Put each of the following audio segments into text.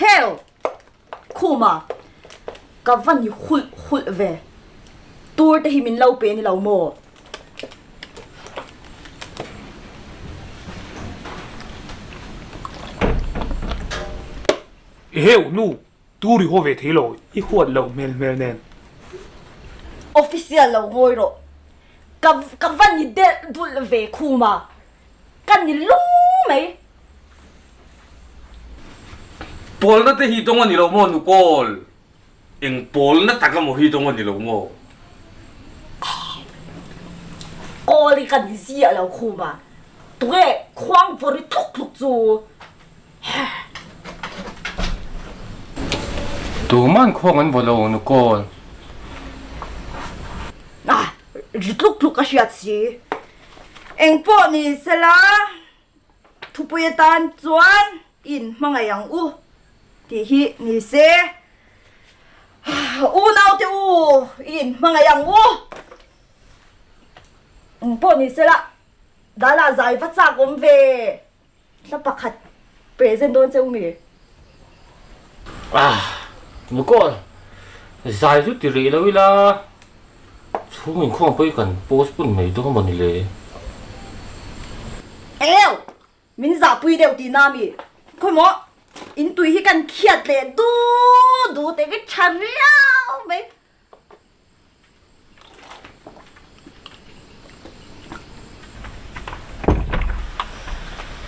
Eheu! Khuma, ka va ni hulh hulh ve. Tur te hi min lo pe ni lo maw? Eheu! Nu, tur i haw ve thei lo, i huat loh hmel hmel nen. Official lo ngawi rawh. Ka ka va ni delh dulh ve Khuma. Ka ni lung mai. Pawlna te hi dawng a ni lo maw Nukawl? Eng pawlna tak emaw hi dawng a ni lo maw? Kawl hi ka ni ziah lo Khuma. Tunge khuang vawri tluk tluk chu? Tuman khuang an vaw lo Nukawl. Ah, ri tluk tluk a hriat si. Engpawh ni sela, thupui atan chuan i inhmangaih ang u tih hi ni se. Unaute u, i inhmangaih ang u. Engpawh ni sela, Dala zai va chak awm ve. Hla pakhat present dawn che u mi? Ah, Nicole, zai chu ti rih lo ila, chhung inkhawm pawh hi kan postpone mai dawn maw ni le? Eo! Min zahpui deuh tih na mi? Khawi maw, in tui hi kan khiat leh du du te hi tha riau mai.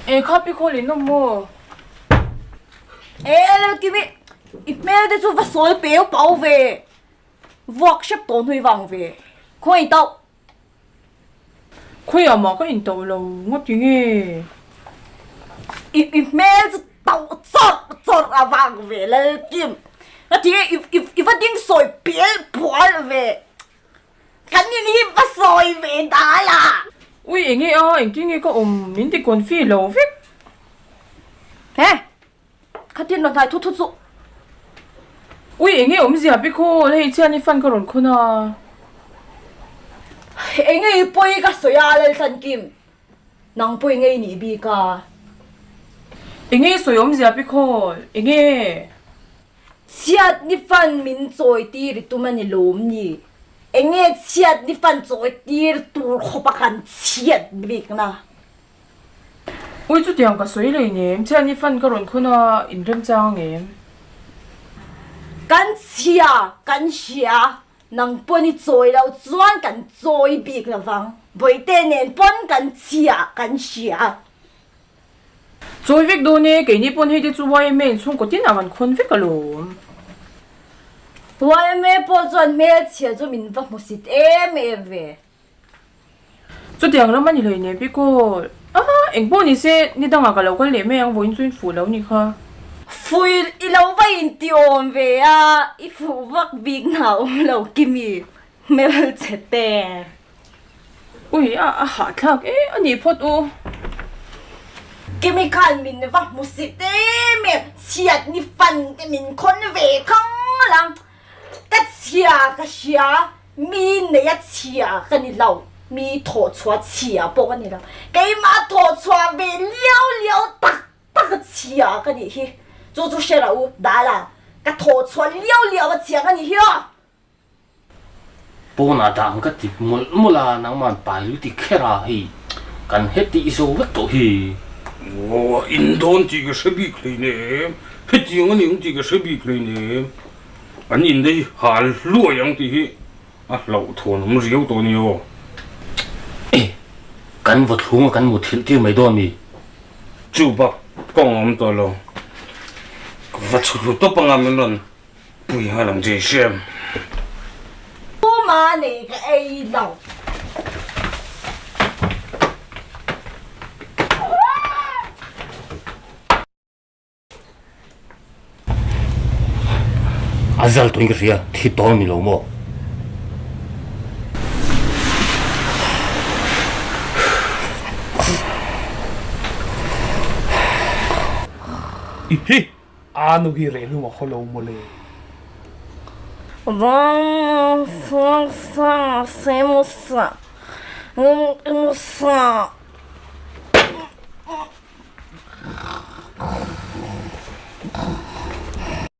E kha pi khawl in awm maw? E lo kimi i hmel te chu va sawi peu pau ve vuak hrep tawh hnui vang ve khawi in tauh. Khawiah mah ka in tauh lo ngawt ti nge? I i hmel chu tauh chawrh chawrh a vang ve Lalkim. Ka ti nge i i i va ding sawi pel pual ve. Kan in hi va sawi ve dal a. Ui enge a engtin nge ka awm min ti confi lo vek. He khatin rawn hnai thu thu chu. Ui enge awmzia pi khawl hei chian i fan ka rawn khawn a. Enge i pawi ka sawi a Laltlankim nang pawi ngei nih bik a. Enge i sawi awmzia pi khawl enge. Chhiat ni fan min chawi tir i tum a ni lawm ni? Enge chhiat ni fan chawi tir tur khawp a kan chhiat bik na? Ui chutiang ka sawi lei nem, chhiat ni fan ka rawn khawn a inremchang angem? Kan chhia kan hria, nang pawn i chawi lo chuan kan chawi bik lovang, Bawihte nen pawn kan chhia kan hria. Chawi vek dawn e, keini pawn hei te chu yma in chhungkaw tinah kan khawn vek alawm. Yma pawh chuan hmelchhia chu min va hmusit em em ve. Chutiang lam a ni hlei nen pi kawl. A, eng pawh ni se, ni dangah ka lo kal leh mai ang vawiin chu in fuh lo ni kha. Fuih i lo va inti awm ve a, i fuh vak bik hna awm lo Kimi hmelchhe te. Ui, a a hahthlak e a nih phawt u. Kimi khan min va hmu si em em, chhiat ni fan te min khawn ve khang lang. Ka chhia ka hria, mi neia chhia ka ni lo, mi thawhchhuah chhia pawh ka ni lo, keimah thawhchhuah ve liau liau tak tak chhia ka nih hi, chu chu hre lo u, Dala, ka thawhchhuah liau liau a chhia ka nih hi aw. Pawnah dah ang ka ti mawlh mawlh a, nangman pai lu ti kher a, hei kan heti i zo vek tawh hi. Aw, in dawn tih ka hre bik hleinem, hetiang a ni ang tih ka hre bik hleinem, an in te hi hal hluai ang tih hi a hlauhthawn awm riau tawh a ni aw. E, kan vaw thlung a kan muthilh tir mai dawn mi? Chu bak kawng a awm tawh lo, ka va chhutlu tawp anga min rawn Pui nghal ang che Shem. Pu ma nei ka ei lo. A zal tawhin ka hria, thi tawng ni lo maw? I hi! A nu hi reh hlum a khaw lo maw le.